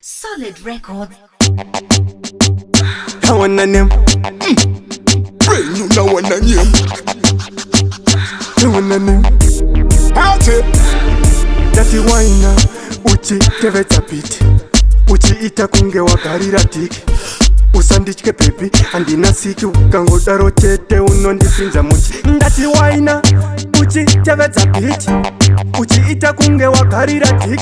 Solid Records. Tawana nem, Brand new now and name. Tawana nem. Party. Ndati waina uchitevedza beat, uchiita kunge wagarira dick. Usanditye baby, handina siki. Ukangodaro chete unondipinza muchi. Ndati waina uchitevedza beat, uchiita kunge wagarira dick.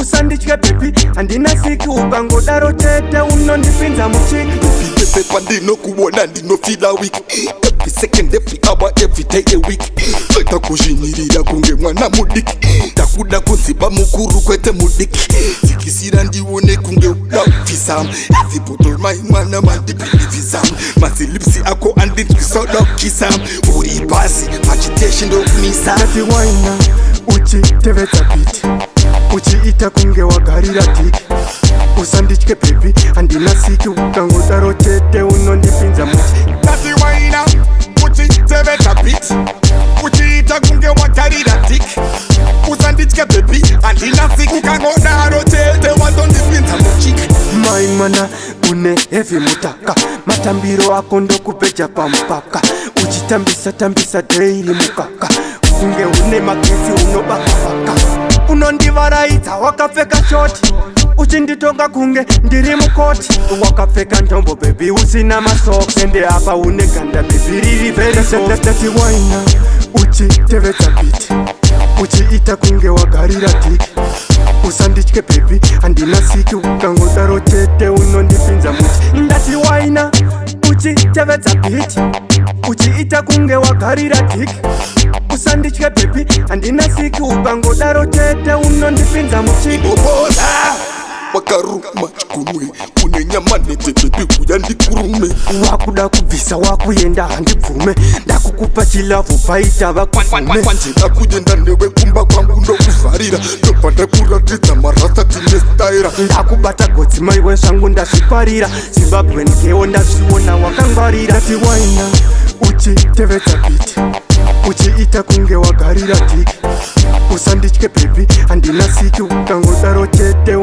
Usanditye baby, handina siki. Ukangodaro chete unondipinza muchiki. Pepe pandinokuona ndinofeela weak. Every second, every hour, every day a week. Toita kuzvinyirira kunge mwana mudiki. Takuda kunziba mukuru kwete mudiki. Dzikisira ndione kunge uda kubvisa. Every mai mwana mandibhilivhisa. Mazilipsi ako andinzwisa uda kukisa. Uri pasi pachiteshi ndokumisa. Ndati waina uchitevedza beat, uchiita kunge wagarira dick. Usanditye baby, handina siki. Ukangodaro chete unondipinza muchi. Ndati waina uchitevedza beat, uchiita kunge wagarira dick. Usanditye baby, handina siki. Ukangodaro chete watondipinza muchiki. Mai mwana, une heavy mutaka. Matambiro ako ndokupeja pamupaka. Uchitambisa tambisa daily mukaka kunge une magetsi unobakabaka. Unondivaraidza wakapfeka short, uchinditonga kunge ndiri mukoti. Wakapfeka ndombo baby, usina masocks. Ende apa une ganda baby riri very soft. Ndati waina uchitevedza beat, uchiita kunge wagarira dick. Usanditye baby, handina siki. Ukangodaro chete unondipinza muchi. Ndati waina uchitevedza beat, uchiita kunge wagarira dick. Usanditye baby, handina siki. Ukangodaro chete unondipinza muchiki. Bobola wakaruma chikunwe, une nyama nete baby, uya ndikurume. Wakuda kubvisa wakuenda, handibvume. Ndakukupa chilove paita vakuvume. Kwanjeda kuenda newe kumba kwangu, ndokuvharira, ndobva ndakuratidza marasta tine staira. Ndakubata gotsi maiwe, zvangu ndazviparira. Zimbabwe ngewo ndazviona wakangwarira. Ndati waina uchitevedza beat, uchiita kunge wagarira dick. Usanditye baby, handina siki. Ukangodaro chete.